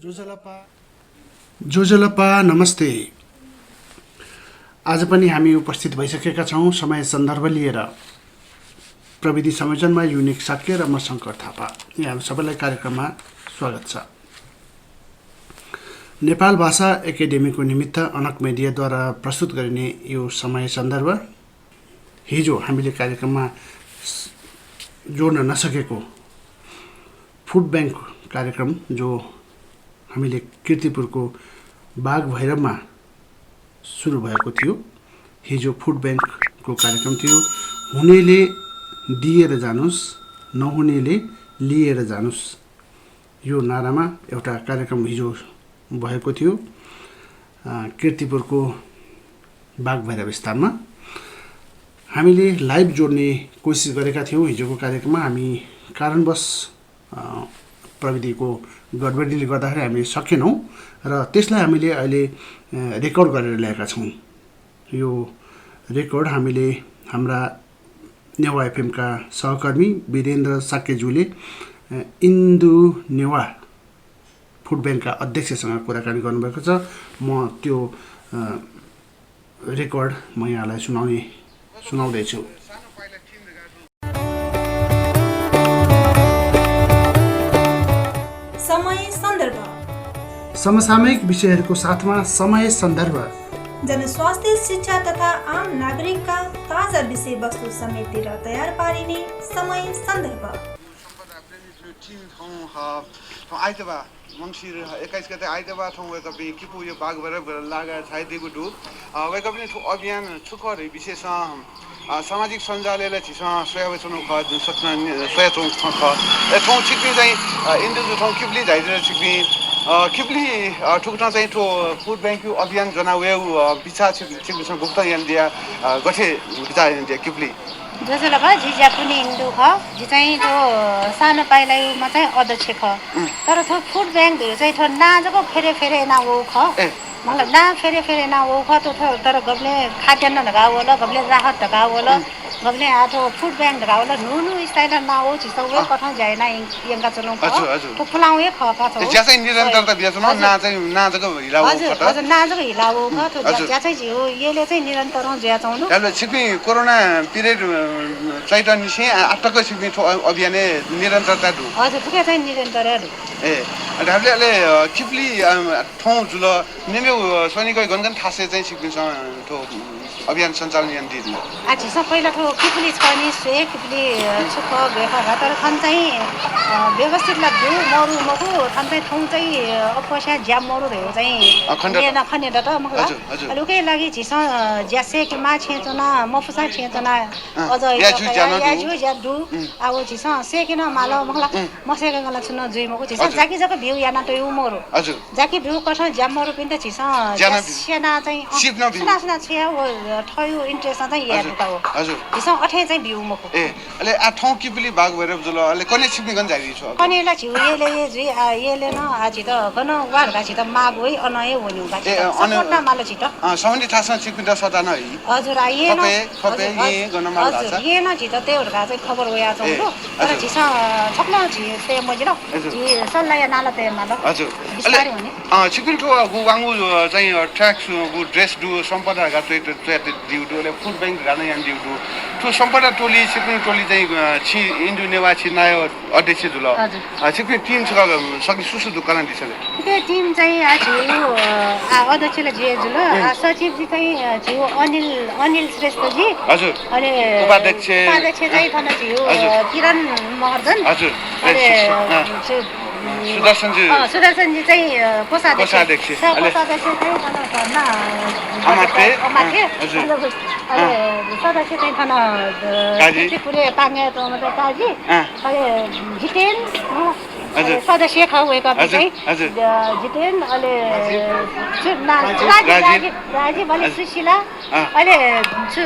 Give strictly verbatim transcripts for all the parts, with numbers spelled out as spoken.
ज्वजलपा। ज्वजलपा, नमस्ते। आज पनि हामी उपस्थित भइसकेका छौँ समय सन्दर्भ लिएर। प्रविधि संयोजनमा युनिक शाक्य र म शंकर थापा। यहाँहरू सबैलाई कार्यक्रममा स्वागत छ। नेपाल भाषा एकेडेमीको निमित्त अनक मेडियाद्वारा प्रस्तुत गरिने यो समय सन्दर्भ, हिजो हामीले कार्यक्रममा स-, जोड्न नसकेको फुड ब्याङ्क कार्यक्रम, जो हामीले कीर्तिपुरको बाघभैरवमा सुरु भएको थियो। हिजो फुड ब्याङ्कको कार्यक्रम थियो। हुनेले दिएर जानुस्, नहुनेले लिएर जानुस्, यो नारामा एउटा कार्यक्रम हिजो भएको थियो, अ, कीर्तिपुरको बाघभैरव स्थानमा। हामीले लाइभ जोड्ने कोसिस गरेका थियौँ हिजोको कार्यक्रममा। हामी कारणवश, अ, प्रविधिको गडबडीले गर्दाखेरि हामी सकेनौँ र त्यसलाई हामीले अहिले, अ, रेकर्ड गरेर ल्याएका छौँ। यो रेकर्ड हामीले हाम्रा नेवाः एफएमका सहकर्मी वीरेन्द्र शाक्यज्यूले, अ, इन्दु नेवाः फुड ब्याङ्कका अध्यक्षसँग कुराकानी गर्नुभएको छ। म त्यो, अ, रेकर्ड म यहाँलाई सुनाउने, सुनाउँदैछु। समय सन्दर्भ। समसामयिक विषयहरूको साथमा समय सन्दर्भ। जनस्वास्थ्य, शिक्षा तथा आम नागरिकका ताजा विषयवस्तु समेटेर तयार पारिने समय सन्दर्भ। सम्पदा प्रेमी थ्व टिम थौं, अ, थौं आइतबार मंसिर एक्काइस गते आइतबार थौं वय्कःपिं किपू यो बाघभैरव लागा झायादीगु दु। अ, वय्कःपिं थ्व अभियान छु खः धइगु विषयसं, अ, सामाजिक सञ्जालय् ला झीसं स्वयावयाच्वनागु खः, जुन सच्ना नि-, स्वयाच्वनागु खँ खः। अले थौं छिकपिं चाहिँ, अ, इन्दुजु थौं किपुली झायादिल छिकपिं, अ, किपुली, अ, थुकथं चाहिँ थ्व फुड ब्याङ्क अभियान ज्वना वयेगु, अ, बिचाः छिक-, छिकपिन्सं गुकथं यानादिया, अ, गथे बिचाः यानादिया किपुली? ज्वजलपा, जि ज्यापुनि इन्दु खः। जि चाहिँ थ्व सानो पाइलायुमा चाहिँ अध्यक्ष खः। उम्। तर थ्व फुड ब्याङ्क धइगु चाहिँ थ्व नां जक फेरे फेरे याना वःगु खः। ए। मतलब नां फेरे फेरे याना वःगु खः, थ्व, थ्व, तर गबलें खाद्यान्न धकाः वल, गबलें राहत धकाः वल, उम्। गबलें आः थ्व फुड ब्याङ्क धकाः वल, न्हू न्हू style नां वःगु झीसं वय् अँ। कथं ज्या याना यं-, यंकाच्वनागु अ, खः। हजुर, हजुर। थ्व पुलां वय् खः का थ्व। ए, ज्या चाहिँ निरन्तरता बियाच्वनागु, हजुर। नां चाहिँ, नां जक हिला वःगु हजुर, खः त? हजुर, नां जक हिला वःगु खः। थ्व ज्या, हजुर। ज्या चाहिँ झीगु यलय् चाहिँ निरन्तर जुयाच्वंगु दु। धाःसा छिकपिं कोरोना पिरियड, अ, चाइतनिसें आ, आः तक छिकपिं थ्व अ-, अभियानय् निरन्तरता दु। हजुर, थुके चाहिँ निरन्तर दु। ए, धाःसा अले, अ, किपुली, अ, थौं जुल, मेमेगु, अ, स्वनिगः गन गन थासय् चाहिँ छिकपिन्सं, अ, थ्व, अ, अभियान सञ्चालन यानादी दु? आ, झीसं पहिला थ्व किपुली छकः नि स्वये, किपुली, अ, छु खः, गय् खः, तर थन चाहिँ, अ, व्यवस्थित ला दु, मरु मखु, थन चाहिँ थौं चाहिँ, अ, अप्वःस्यां ज्या मरु धइगु चाहिँ अ, खनेदत। न्यना खनेदत मखु ला। हजुर, हजुर। अले उकिया लागि झीसं, अ, ज्या सय्केमाः छेँय् च्वना, मफुसां छेँय् च्वना, अँ, अझ याजु ज्या नं दु। याजु ज्या दु। उम्। आः व झीसं सय्के नं माल मखु ला, उम्। मसय्केगु ला छुं नं जुइ मखु। झीसं हजुर। जाकि जक ब्यू याना तयेगु मरु। हजुर। जाकि ब्यू कथं ज्या मरु पिन्त झीसं ज्या ज्या नं ब्यू। स्यना चाहिँ, अँ, सिप नं ब्यू। सुनां सुनां छ्वया व थःगु interest नं चाहिँ याये हजुर। दुका व। हजुर। झीसं अथे चाहिँ ब्यू मखु। ए, अले आः थौं किपुली बाघभैरव जुल, अले कन्हय् छिकपिं गन झायादी छु? कन्हय् ला झीगु यलय् हे जुइ, आ, यलय् नं, आ, झीत गन वा धकाः झीत माग वइ, अन हे वनेगु का झीत। ए, अ, अन support नं माल झीत। अ, सम्बन्धित थासं छिकपिन्त सःता नं हइ। हजुर, आ, येँ नं, खपय्, खपय्, हजुर, येँ गन माल हजुर, धाःसा? येँ नं झीत तयेगु धकाः चाहिँ खबर वयाच्वंगु दु। ए, तर हजुर। झीसं, अ, छकलं झी तये मजिल। हजुर। झी सल्लाह यानाः ला तये माल। हजुर। बिस्तारै अले, हुने। अ, छिकपिं थ्व गु वांगु, अ, चाहिँ, अ, tracks, अ, गु dress दु, सम्पदा धकाः च्वया, च्वयादीगु दु, अले फुड ब्याङ्क धकाः नं यानादीगु दु। थ्व सम्पदा टोली, छिकपिं टोली चाहिँ, अ, छि इन्दु नेवाः छि नायः अध्यक्ष जुल। हजुर। अ, छिकपिं team छकः, अ, सकलें सु सु दु कनादिसँ ले। थुके team चाहिँ, आ, झीगु, अ, आ, अध्यक्ष ला जि हे जुल। उम्। आ, सचिव जि चाहिँ, अ, झीगु अनिल, अनिल श्रेष्ठ जि। हजुर। अले उपाध्यक्ष। उपाध्यक्ष चाहिँ थन झीगु, हजुर। अ, किरण महर्जन। हजुर। अले, अ, अ, छु, सुदर्शन जि। अ, सुदर्शन जि चाहिँ, अ, कोषाध्यक्ष। कोषाध्यक्ष। स-, अले कोषाध्यक्ष चाहिँ थन, थन, अ, अमात्य। अमात्य। अ, हजुर। अले, अ। अले सदस्य चाहिँ थन, अ, काजी। कीर्तिपुरय् पाङ्ग्याय् च्वंम्ह काजी। अँ। अले जितेन, अँ, हजुर। अले सदस्य खः वय्कःपिं हजुर, चाहिँ, हजुर। अ, जितेन, अले छु ना-, राजीव, राजीव। राजीव, राजीव, अले हजुर। सुशीला, अँ। अले छु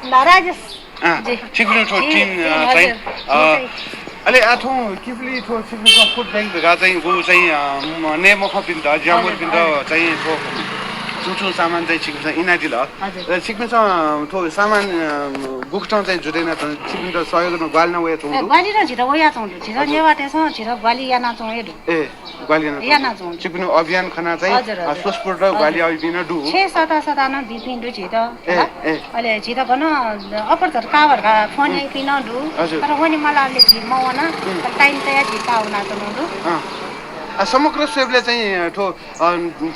ना-, राजेश। अँ, जी। छिकपिं थ्व जी, team, अ, हजुर। चाहिँ, अ, जी, चाहिँ। अले आः थौं किपुली थ्व छिकपिन्सं फुड ब्याङ्क धकाः चाहिँ गु चाहिँ, अ, म-, नये मखंपिन्त, ज्या मरुपिन्त हजुर, हजुर। चाहिँ थ्व छुं छुं सामान चाहिँ छिकपिन्सं इनादिल। हजुर। अ, छिकपिन्सं थ्व सामान, अ, गुकथं चाहिँ जुटे यानाच्वंगु, छिकपिन्त सहयोग याना ग्वाहालि याना वयाच्वंगु ए, दु? ग्वाहालि नं झीत वयाच्वंगु दु। झीत हजुर। नेवाःतय्सं झीत ग्वाहालि यानाच्वंगु हे दु। ए, ग्वाहालि यानाच्वंगु। यानाच्वंगु। छिकपिनि अभियान खना चाहिँ, हजुर, अ, हजुर। स्वस्फूर्त हजुर। ग्वाहालि याइपिं नं दु। छेँ सता सता नं बीपिं दु झीत। ए, ए। अले झीत गन अप्पर झट्का भर्खा फोन उम्। याइपिं नं दु। हजुर। तर वने मलाःबलय् झी मवन। उम्। तर time तयाः झी का वनाच्वनागु दु। अँ। आ, समग्र स्वयेबलय् चाहिँ, अ, थ्व, अ,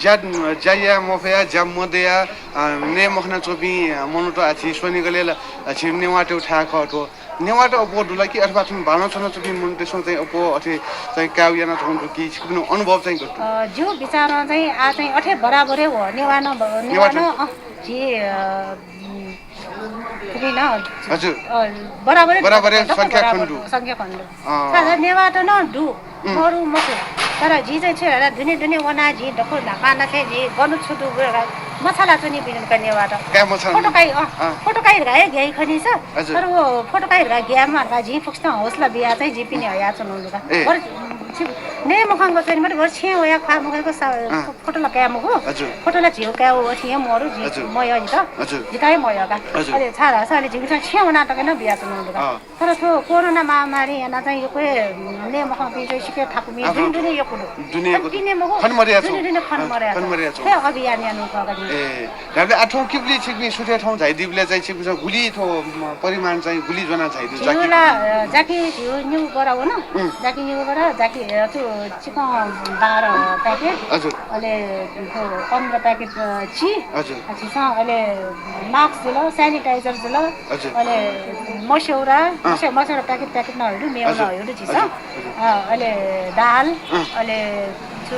ज्या, ज्या याये मफया, ज्या मदया, अ, नये मखनाच्वंपिं, अ, मनूत आः झी स्वनिगलय् ला, अ, झी नेवाःतय्गु थाय् खः थ्व। नेवाःत अप्वः दु ला कि अथवा थन बालं च्वनाच्वंपिं मनूतय्सं चाहिँ अप्वः अथे चाहिँ कायेगु यानाच्वंगु दु कि छिकपिनि अनुभव चाहिँ गथे दु? अ, जिगु बिचारं चाहिँ आः चाहिँ अथे बराबर हे वः। नेवाः नं ब-, नेवाः नेवाः नं, अ, झी, अ, उम्, थुपिं नं हजुर। अ, बराबरै बराबरै दक्व संख्या बराबर खने दु। संख्या खने दु। अँ। तर नेवाःत नं दु, उम्। मरु मखु। तर झी चाहिँ छु धाःसा दुने दुने वनाः झी दक्व न्हापां नं चाहिँ झी गन छु दु धकाः मछालाच्वनीपिं का नेवाःत। काये मछाला। फोटो काइ, अँ, अँ। फोटो काइ धकाः हे ग्याइ खनी सा। हजुर। तर व फोटो काइ धकाः ग्यायेमाः धकाः झी फुक्कसितं हौसला बियाः चाहिँ झी पिने हयाच्वनागु दु का। ए। बरु छि-, नये मखंक च्वने मते, बरु छेँय् वयाः ख्वाः मखंक सा-, अँ। फोटो ला काये मखु। हजुर। फोटो ला झीगु काये व अथे हे मरु, झी हजुर। मयः जितः। हजुर। जितः हे मयः का। हजुर। अले छाय् धाःसा अले झीपिन्सं छेँय् वनाः तक नं बियाच्वनागु दु का। अँ। तर थ्व कोरोना महामारी यानाः चाहिँ यक्व हे नये मखंपिं चाहिँ सिक्क थाकुमि आफू दुने दुने यक्व दु। दुने यक्व दु। पिने मखु। खने मदयाच्वं। दुने दुने खने अँ, मदयाच्वं। खने मदयाच्वं। थ्व अभियान यानागु खः का नि। ए, धाःसा आः थौं किपुली छिकपिं सुथय् थौं झायादीबलय् चाहिँ छिकपिन्सं गुलि थ्व, म, परिमाण चाहिँ गुलि ज्वनाः झायादी झीगु जाकि? ला, अ, जाकि झीगु निगू बोरा वन। उम्। जाकि निगू बोरा, जाकि, अ, थ्व चिकं बाह्र packet। हजुर। अले थ्व पन्ध्र packet, अ, छि। हजुर। अ, झीसं अले mask जुल, sanitizer जुल। हजुर। अले मस्यौरा, अँ। मस्यौ-, मस्यौरा packet packet नं हयादु, मेवा नं हजुर। हयादु झीसं। हजुर। हजुर। अ, अले दाल, अँ। अले छु,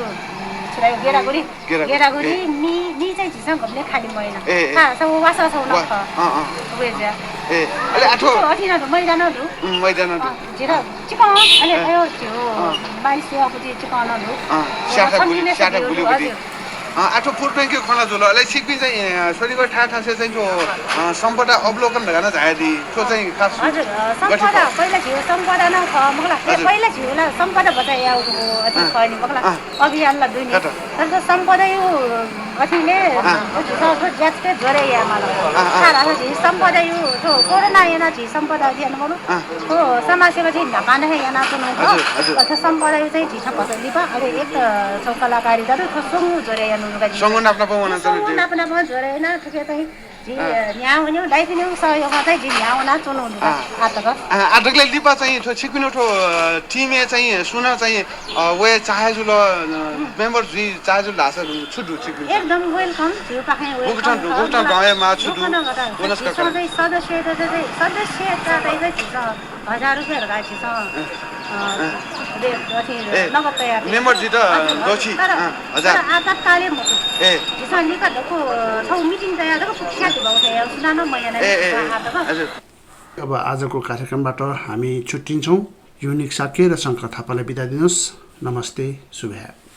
छु धाइ, गेडागुडी। गेडागुडी। गेडागुडी, ए। नि, नि चाहिँ झीसं गबलें खाली मयाना। ए, ए। खा, सब वासः छौ वा-, नख। अँ, अँ। वे ज्या। ए, अले आः थ्व अथे नं दु, मैदा नं दु। उम्, मैदा नं दु। अँ, झीत चिकं, अले ए। अयो, झीगु अँ। मालिस याःगु चिकं नं दु। अँ, स्याठा गुलि, स्याठा गुलिगुलि। हजुर। अँ, आः थ्व food bank-य् खँ ला जुल। अले छिकपिं चाहिँ, अ, स्वनिगः थाय् थासय् चाहिँ थ्व, अ, सम्पदा अवलोकन धकाः नं झायादी। थ्व चाहिँ खास हजुर, अ, गथे सम्पदा, खः? पहिला झीगु सम्पदा नं खः, मखु ला। ए, हजुर। पहिला झीगु ला सम्पदा बचय् यायेगु अथे अँ। खः नि, मखु ला। अँ। अभियान ला दु नि। खः त। तर थ्व सम्पदाया अथेले अँ। झीसं थ्व ज्याझ्वः ज्वरय् यायेमाल। अँ, अँ। कारण झी सम्पदाया थ्व कोरोना यानाः झी सम्पदा अभियान मरु। अँ। थ्व समाजसेवा झी न्हापां नं हे यानाच्वनागु खः। हजुर, हजुर। तर थ्व सम्पदाया चाहिँ झी छपा लिपा अले एक, अ, छौ कलाकारिता दु, थ्व स्वंगू ज्वरय् यानागु का झी। स्वंगू नाप नाप वनाच्वनागु स्वंगू दु। नाप नाप ज्वरय् यानाः थुके चाहिँ झी, अँ। अ, न्ह्याः वनेगु, दाइपिनिगु सहयोगं चाहिँ झी न्ह्याः वनाच्वनागु का। अँ। आः तक। अँ, आः दकलय् लिपा चाहिँ थ्व छिकपिनि थ्व, अ, team-य् चाहिँ सुनां चाहिँ अ, वये चाहे जुल, अ, member जुइ चाहे जुल धाःसा छु दु छिकपिन्त? एकदम welcome, झीपाखें welcome गुकथं दु, खः। गुकथं दु, ए, मा छु दु? गुकथं दु, गुकथं दु। झीसं चाहिँ सदस्यता चाहिँ, सदस्यता चाहिँ झीसं हजार रुपियाँ धकाः झीसं, अँ। अ, अँ। दे, अथि, ए, नगद तयार member जुइत हजुर, दछि, तर, अँ, हजार। तर आपातकालय् मखु। ए। झीसं लिपा दक्व, अ, छौ meeting तयाः दक्व फुक्कसियां धिबा उठे, सुनानं मयाना ए, ए, ए। आपात। हजुर। अब आजको कार्यक्रमबाट हामी छुट्टिन्छौँ। युनिक शाक्य र शंकर थापालाई बिदा दिनुस्। नमस्ते, सुभाय्।